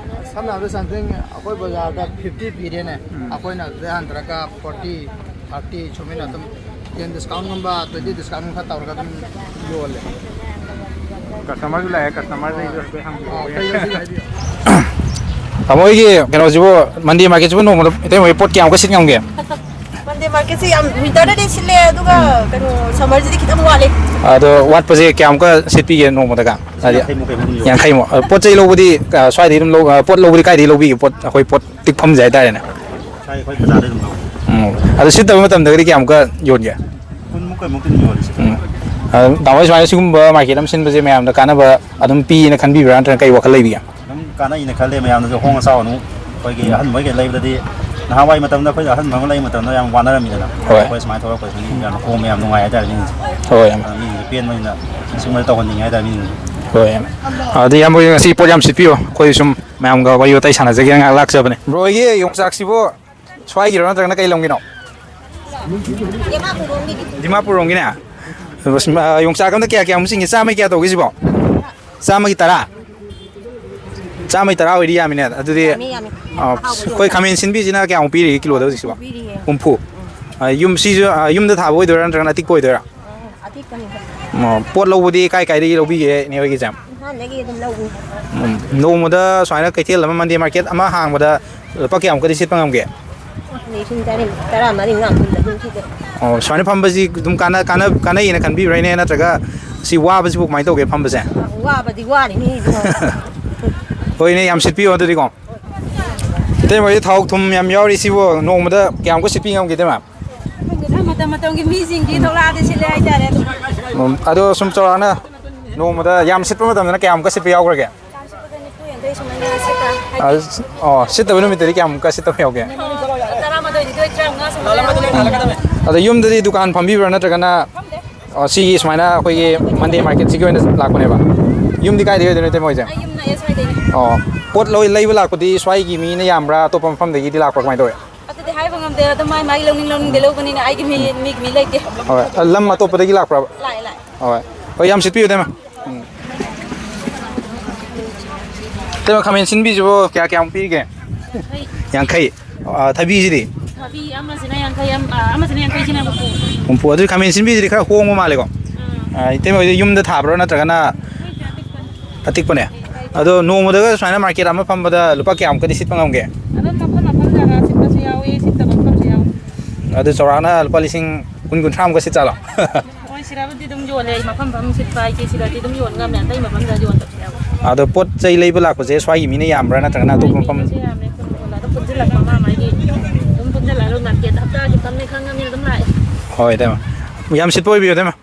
ꯁꯝꯅ ꯍꯥꯏꯔꯕꯗ something ꯑꯩꯈꯣꯏ ꯕꯖꯥꯔꯗ fifty ꯄꯤꯔꯦꯅꯦ, ꯎꯝ꯫ ꯑꯩꯈꯣꯏꯅ ꯑꯗꯨꯗꯩ ꯍꯟꯊꯔꯒ forty, thirty ꯁꯨꯃꯥꯏꯅ ꯑꯗꯨꯝ ten discountꯒꯨꯝꯕ, twenty discountꯒꯨꯝꯕ ꯈꯔ ꯇꯧꯔꯒ ꯑꯗꯨꯝ ꯌꯣꯜꯂꯦ꯫ ꯀꯁꯇꯃꯔꯁꯨ ꯂꯥꯛꯑꯦ, ꯀꯁꯇꯃꯔꯗꯩꯁꯨ ꯍꯥꯏꯐꯦꯠ ꯍꯪꯕꯤꯌꯣ꯫ ꯑꯥ, ꯀꯩ ꯂꯧꯁꯤꯒꯦ ꯍꯥꯏꯕꯤꯌꯨ꯫ ꯇꯥꯃꯣ ꯍꯣꯏꯒꯤ ꯀꯩꯅꯣꯁꯤꯕꯨ, ꯃꯟꯗꯦ ꯃꯥꯔꯀꯦꯠꯁꯤꯕꯨ ꯅꯣꯡꯃꯗ ꯏꯇꯩꯃ ꯍꯣꯏ ꯄꯣꯠ ꯀꯌꯥꯃꯨꯛꯀ ꯁꯤꯠ ꯉꯝꯒꯦ? ꯃꯟꯗꯦ ꯃꯥꯔꯀꯦꯠꯁꯦ ꯌꯥꯝ ꯋꯤꯟꯇꯔꯗꯗꯤ ꯁꯤꯠꯂꯦ, ꯑꯗꯨꯒ ꯎꯝ꯫ ꯀꯩꯅꯣ, ꯁꯝꯃꯔꯁꯤꯗꯤ ꯈꯤꯇꯪ ꯋꯥꯠꯂꯦ꯫ ꯑꯗꯣ ꯋꯥꯠꯄꯁꯦ ꯀꯌꯥꯃꯨꯛꯀ ꯁꯤꯠꯄꯤꯒꯦ ꯅꯣꯡꯃꯗꯒ? ꯍꯥꯏꯗꯤ ꯌꯥꯡꯈꯩꯃꯨꯛ ꯀꯩꯃꯨꯛ ꯑꯗꯨꯝ ꯌꯧꯋꯦ꯫ ꯌꯥꯡꯈꯩꯃꯨꯛ꯫ ꯑ, ꯄꯣꯠ ꯆꯩ ꯂꯧꯕꯗꯤ, ꯑ, ꯁ꯭ꯋꯥꯏꯗꯒꯤ ꯑꯗꯨꯝ ꯂꯧ-, ꯑ, ꯄꯣꯠ ꯂꯧꯕꯗꯤ ꯀꯥꯏꯗꯒꯤ ꯂꯧꯕꯤꯒꯦ? ꯄꯣꯠ, ꯑꯩꯈꯣꯏ ꯄꯣꯠ ꯇꯤꯛꯐꯝꯁꯦ ꯍꯥꯏꯇꯥꯔꯦꯅꯦ꯫ ꯁ꯭ꯋꯥꯏ ꯑꯩꯈꯣꯏ ꯕꯖꯥꯔꯗꯩ ꯑꯗꯨꯝ ꯂꯧꯋꯦ꯫ ꯎꯝ꯫ ꯑꯗꯣ ꯁꯤꯠꯇꯕ ꯃꯇꯝꯗꯒꯗꯤ ꯀꯌꯥꯃꯨꯛꯀ ꯌꯣꯟꯒꯦ? ꯀꯨꯟꯃꯨꯛ ꯀꯩꯃꯨꯛꯇꯤ ꯑꯗꯨꯝ ꯌꯣꯜꯂꯤ ꯁꯤꯠꯇꯕ꯫ ꯎꯝ꯫ ꯑ, ꯇꯥꯃꯣ ꯍꯣꯏ ꯁꯨꯃꯥꯏꯅ ꯁꯤꯒꯨꯝꯕ ꯃꯥꯔꯀꯦꯠ ꯑꯃ ꯁꯤꯟꯕꯁꯦ ꯃꯌꯥꯝꯗ ꯀꯥꯟꯅꯕ ꯑꯗꯨꯝ ꯄꯤꯅ ꯈꯟꯕꯤꯕ꯭ꯔꯥ, ꯅꯠꯇ꯭ꯔꯒ ꯀꯩ ꯋꯥꯈꯜ ꯂꯩꯕꯤꯒꯦ? ꯑꯗꯨꯝ ꯀꯥꯟꯅꯩꯅ ꯈꯜꯂꯦ, ꯃꯌꯥꯝꯅꯁꯨ ꯑꯍꯣꯡ ꯑꯆꯥꯎ ꯑꯗꯨꯝ ꯑꯩꯈꯣꯏꯒꯤ ꯎꯝ꯫ ꯑꯍꯟ ꯃꯣꯏꯒꯤ ꯂꯩꯕꯗꯗꯤ, ꯅꯍꯥꯟꯋꯥꯏ ꯃꯇꯝꯗ ꯑꯩꯈꯣꯏꯅ ꯑꯍꯟ ꯑꯃ ꯂꯩꯕ ꯃꯇꯝꯗ ꯌꯥꯝ ꯋꯥꯅꯔꯝꯃꯤꯗꯅ꯫ ꯍꯣꯏ꯫ ꯑꯩꯈꯣꯏ ꯁꯨꯃꯥꯏꯅ ꯊꯣꯛꯂꯛꯄꯁꯤꯅ ꯃꯤ ꯌꯥꯝꯅ ꯀꯣꯝꯃꯦ, ꯌꯥꯝ ꯅꯨꯡꯉꯥꯏ ꯍꯥꯏꯇꯥꯔꯦ ꯃꯤꯁꯤꯡꯁꯦ꯫ ꯍꯣꯏ꯫ ꯑꯗꯨꯅ ꯃꯤꯁꯤꯡꯁꯦ ꯄꯦꯟꯕꯅꯤꯅ ꯁꯤꯒꯨꯝꯕ ꯇꯧꯍꯟꯅꯤꯡꯉꯦ ꯍꯥꯏꯇꯥꯔꯦ ꯃꯤꯁꯤꯡꯁꯦ꯫ ꯍꯣꯏ꯫ ꯑꯗꯨꯗꯤ ꯏꯌꯥꯝꯕ ꯍꯣꯏ ꯉꯁꯤ ꯄꯣꯠ ꯌꯥꯝ ꯁꯤꯠꯄꯤꯌꯣ, ꯑꯩꯈꯣꯏ ꯁꯨꯝ ꯃꯌꯥꯝꯒ ꯋꯥꯔꯤ ꯋꯥꯇꯥꯏ ꯁꯥꯟꯅꯖꯒꯦꯅ ꯉꯥꯏꯍꯥꯛ ꯂꯥꯛꯆꯕꯅꯦ꯫ ꯕ꯭ꯔꯣ ꯍꯣꯏꯒꯤ ꯌꯣꯡꯆꯥꯛꯁꯤꯕꯨ ꯁ꯭ꯋꯥꯏꯒꯤꯔꯣ ꯅꯠꯇ꯭ꯔꯒꯅ ꯀꯩ ꯂꯝꯒꯤꯅꯣ? ꯗꯤꯃꯥꯄꯨꯔ ꯔꯣꯝꯒꯤꯅꯦ꯫ ꯑꯁ, ꯑ, ꯌꯣꯡꯆꯥꯛ ꯑꯝꯗ ꯀꯌꯥ ꯀꯌꯥꯃꯨꯛ ꯆꯤꯡꯒꯦ? ꯆꯥꯝꯃꯒꯤ ꯀꯌꯥ ꯇꯧꯒꯦ ꯁꯤꯕꯣ? ꯆꯥꯝꯃꯒꯤ ꯇꯔꯥ? ꯆꯥꯝꯃꯒꯤ ꯇꯔꯥ ꯑꯣꯏꯗꯤ ꯌꯥꯝꯃꯤꯅꯦ꯫ ꯑꯗꯨꯗꯤ, ꯌꯥꯝꯃꯤ, ꯌꯥꯝꯃꯤ꯫ ꯑ, ꯑꯍꯥꯎꯕ ꯑꯩꯈꯣꯏ ꯌꯣꯡꯆꯥꯛ꯫ ꯈꯥꯃꯦꯟ ꯁꯤꯟꯕꯤꯁꯤꯅ ꯀꯌꯥꯃꯨꯛ ꯄꯤꯔꯤꯒꯦ ꯀꯤꯂꯣꯗ ꯍꯧꯖꯤꯛꯁꯤꯕꯣ? ꯍꯨꯝꯐꯨ ꯄꯤꯔꯤꯌꯦ꯫ ꯍꯨꯝꯐꯨ? ꯎꯝ꯫ ꯑ, ꯌꯨꯝ, ꯁꯤꯁꯨ, ꯑ, ꯌꯨꯝꯗ ꯊꯥꯕ ꯑꯣꯏꯗꯣꯏꯔꯥ ꯅꯠꯇ꯭ꯔꯒꯅ ꯑꯇꯤꯛꯄ ꯑꯣꯏꯗꯣꯏꯔꯥ? ꯎꯝ, ꯑꯇꯤꯛꯄꯅꯤ꯫ ꯑꯣ, ꯄꯣꯠ ꯂꯧꯕꯗꯤ ꯀꯥꯏ ꯀꯥꯏꯗꯒꯤ ꯂꯧꯕꯤꯒꯦ ꯏꯅꯦ ꯍꯣꯏꯒꯤꯁꯦ? ꯏꯝꯐꯥꯜꯗꯒꯤ ꯑꯗꯨꯝ ꯂꯧꯕꯅꯤ꯫ ꯎꯝ, ꯅꯣꯡꯃꯗ ꯁꯨꯃꯥꯏꯅ ꯀꯩꯊꯦꯜ ꯑꯃ, ꯃꯟꯗꯦ ꯃꯥꯔꯀꯦꯠ ꯑꯃ ꯍꯥꯡꯕꯗ ꯂꯨꯄꯥ ꯀꯌꯥꯃꯨꯛꯀꯗꯤ ꯁꯤꯠꯄ ꯉꯝꯒꯦ? ꯂꯤꯁꯤꯡ ꯇꯔꯦꯠ, ꯇꯔꯥꯃꯔꯤ ꯃꯉꯥ ꯀꯨꯟꯗ ꯑꯗꯨꯝ ꯁꯤꯠꯂꯦ꯫ ꯑꯣ, ꯁꯨꯃꯥꯏꯅ ꯐꯝꯕꯁꯤ ꯑꯗꯨꯝ ꯀꯥꯟꯅ-, ꯀꯥꯟꯅ-, ꯀꯥꯟꯅꯩꯅ ꯈꯟꯕꯤꯕ꯭ꯔꯥ ꯏꯅꯦ? ꯅꯠꯇ꯭ꯔꯒ ꯁꯤ ꯋꯥꯕꯁꯤꯕꯨ ꯀꯃꯥꯏꯅ ꯇꯧꯒꯦ ꯐꯝꯕꯁꯦ? ꯋꯥꯕꯗꯤ ꯋꯥꯔꯤꯅꯤ꯫ ꯍꯣꯏꯅꯦ, ꯌꯥꯝ ꯁꯤꯠꯄꯤꯌꯣ ꯑꯗꯨꯗꯤꯀꯣ꯫ ꯏꯇꯩꯃ ꯍꯣꯏ ꯊꯥꯎ ꯊꯨꯝ ꯌꯥꯝ ꯌꯥꯎꯔꯤ ꯁꯤꯕꯨ ꯅꯣꯡꯃꯗ ꯀꯌꯥꯃꯨꯛꯀ ꯁꯤꯠꯄꯤ ꯉꯝꯒꯦ ꯏꯇꯩꯃ? ꯈꯪꯗꯦꯗ, ꯃꯇꯝ ꯃꯇꯝꯒꯤ ꯃꯤꯁꯤꯡꯒꯤ ꯊꯧꯔꯛꯑꯗꯤ ꯁꯤꯠꯂꯦ ꯍꯥꯏꯇꯥꯔꯦ꯫ ꯎꯝ, ꯑꯗꯣ ꯁꯨꯝ ꯆꯥꯎꯔꯥꯛꯅ ꯅꯣꯡꯃꯗ ꯌꯥꯝ ꯁꯤꯠꯄ ꯃꯇꯝꯗꯅ ꯀꯌꯥꯃꯨꯛꯀ ꯁꯤꯠꯄ ꯌꯥꯎꯈ꯭ꯔꯒꯦ? ꯆꯥꯝ ꯁꯤꯠꯄꯗ ꯅꯤꯐꯨ ꯌꯥꯡꯈꯩ ꯁꯨꯃꯥꯏꯅ ꯁꯤꯠꯄ꯫ ꯑ, ꯑꯣ, ꯁꯤꯠꯇꯕ ꯅꯨꯃꯤꯠꯇꯗꯤ ꯀꯌꯥꯃꯨꯛꯀ ꯁꯤꯠꯇꯕ ꯌꯥꯎꯒꯦ? ꯇꯔꯥꯃꯥꯊꯣꯏꯅꯤꯊꯣꯏ ꯇꯔꯥꯃꯉꯥ ꯁꯨꯃꯥꯏꯅ ꯌꯥꯎꯋꯦ꯫ ꯑꯗꯣ ꯌꯨꯝꯗꯗꯤ ꯗꯨꯀꯥꯟ ꯐꯝꯕꯤꯕ꯭ꯔꯥ ꯅꯠꯇ꯭ꯔꯒꯅ, ꯑ, ꯁꯤꯒꯤ ꯁꯨꯃꯥꯏꯅ ꯑꯩꯈꯣꯏꯒꯤ ꯃꯟꯗꯦ ꯃꯥꯔꯀꯦꯠꯁꯤꯒꯤ ꯑꯣꯏꯅ ꯂꯥꯛꯄꯅꯦꯕ? ꯌꯨꯝꯗꯤ ꯀꯥꯏꯗꯒꯤ ꯑꯣꯏꯗꯣꯏꯅꯣ ꯏꯇꯩꯃ ꯍꯣꯏꯁꯦ? ꯑꯩ ꯌꯨꯝ ꯅꯛꯑꯦ ꯁ꯭ꯋꯥꯏꯗꯒꯤ꯫ ꯑꯣ, ꯄꯣꯠ ꯂꯣꯏ ꯂꯩꯕ ꯂꯥꯛꯄꯗꯤ ꯁ꯭ꯋꯥꯏꯒꯤ ꯃꯤꯅ ꯌꯥꯝꯕ꯭ꯔꯥ, ꯑꯇꯣꯞꯄ ꯃꯐꯝꯗꯒꯤꯗꯤ ꯂꯥꯛꯄ꯭ꯔꯥ, ꯀꯃꯥꯏꯅ ꯇꯧꯋꯦ? ꯑꯗꯨꯗꯤ ꯍꯥꯏꯕ ꯉꯝꯗꯦ꯫ ꯑꯗꯣ ꯃꯥꯏ ꯃꯥꯒꯤ ꯂꯧꯅꯤꯡ ꯂꯧꯅꯤꯡꯗ ꯂꯧꯕꯅꯤꯅ ꯑꯩꯒꯤ ꯃꯤ ꯃꯤꯒꯤ ꯃꯤ ꯂꯩꯇꯦ꯫ ꯍꯣꯏ, ꯂꯝ ꯑꯇꯣꯞꯄꯗꯒꯤ ꯂꯥꯛꯄ꯭ꯔꯕ? ꯂꯥꯛꯑꯦ ꯂꯥꯛꯑꯦ꯫ ꯍꯣꯏ, ꯍꯣꯏ, ꯌꯥꯝ ꯁꯤꯠꯄꯤꯌꯨ ꯏꯇꯩꯃ꯫ ꯎꯝ꯫ ꯏꯇꯩꯃ, ꯈꯥꯃꯦꯟ ꯁꯤꯟꯕꯤꯁꯤꯕꯨ ꯀꯌꯥ ꯀꯌꯥꯃꯨꯛ ꯄꯤꯔꯤꯒꯦ? ꯌꯥꯡꯈꯩ꯫ ꯑ, ꯊꯕꯤꯁꯤꯗꯤ? ꯊꯕꯤ ꯑꯃꯁꯤꯅ ꯌꯥꯡꯈꯩ ꯑꯃ, ꯑ, ꯑꯃꯁꯤꯅ ꯌꯥꯡꯈꯩꯁꯤꯅ ꯍꯨꯝꯐꯨ꯫ ꯍꯨꯝꯐꯨ꯫ ꯑꯗꯨꯗꯤ ꯈꯥꯃꯦꯟ ꯁꯤꯟꯕꯤꯁꯤꯗꯤ ꯈꯔ ꯍꯣꯡꯕ ꯃꯥꯜꯂꯦꯀꯣ? ꯑ, ꯏꯇꯩꯃ ꯍꯣꯏꯗꯤ ꯌꯨꯝꯗ ꯊꯥꯕ꯭ꯔꯣ ꯅꯠꯇ꯭ꯔꯒꯅ? ꯑꯇꯤꯛꯄꯅꯦ꯫ ꯑꯗꯣ ꯅꯣꯡꯃꯗꯒ ꯁꯨꯃꯥꯏꯅ ꯃꯥꯔꯀꯦꯠ ꯑꯃ ꯐꯝꯕꯗ ꯂꯨꯄꯥ ꯀꯌꯥꯃꯨꯛꯀꯗꯤ ꯁꯤꯠꯄ ꯉꯝꯒꯦ? ꯑꯗꯨꯝ ꯃꯐꯝ ꯃꯐꯝ ꯖꯒꯥ ꯁꯤꯠꯄꯁꯨ ꯌꯥꯎꯏ, ꯁꯤꯠꯇꯕ ꯃꯐꯝꯁꯨ ꯌꯥꯎꯏ꯫ ꯑꯗꯨ ꯆꯥꯎꯔꯥꯛꯅ ꯂꯨꯄꯥ ꯂꯤꯁꯤꯡ ꯀꯨꯟ, ꯀꯨꯟꯊ꯭ꯔꯥꯃꯨꯛꯀ ꯁꯤꯠ ꯆꯥꯠꯂꯣ? ꯍꯣꯏ, ꯁꯤꯗꯕꯨꯗꯤ ꯑꯗꯨꯝ ꯌꯣꯜꯂꯦ꯫ ꯃꯐꯝ ꯃꯐꯝ ꯁꯤꯠꯄ ꯍꯥꯏꯁꯦ ꯁꯤꯗꯗꯤ ꯑꯗꯨꯝ ꯌꯣꯟ ꯉꯝꯃꯦ, ꯑꯇꯩ ꯃꯐꯝꯗ ꯌꯣꯟꯗꯕꯁꯨ ꯌꯥꯎꯏ꯫ ꯑꯗꯣ ꯄꯣꯠ ꯆꯩ ꯂꯩꯕ ꯂꯥꯛꯄꯁꯦ ꯁ꯭ꯋꯥꯏꯒꯤ ꯃꯤꯅ ꯌꯥꯝꯕ꯭ꯔꯥ ꯅꯠꯇ꯭ꯔꯒꯅ ꯑꯇꯣꯞꯄ ꯃꯐꯝ? ꯃꯤꯁꯨ ꯌꯥꯝꯃꯦ, ꯈꯨꯟ ꯈꯨꯟ ꯑꯗꯨꯝ ꯄꯨꯟꯁꯤꯜꯂꯛꯄ, ꯃꯥ ꯃꯥꯒꯤ ꯑꯗꯨꯝ ꯄꯨꯟꯁꯤꯜꯂꯛꯑꯒ ꯃꯥꯔꯀꯦꯠ ꯍꯞꯇꯥꯒꯤ ꯐꯝꯃꯦ ꯈꯪꯉꯕꯅꯤꯅ ꯑꯗꯨꯝ ꯂꯥꯛꯑꯦ꯫ ꯍꯣꯏ, ꯏꯇꯩꯃ꯫ ꯌꯥꯝ ꯁꯤꯠꯄ ꯑꯣꯏꯕꯤꯌꯨ, ꯏꯇꯩꯃ꯫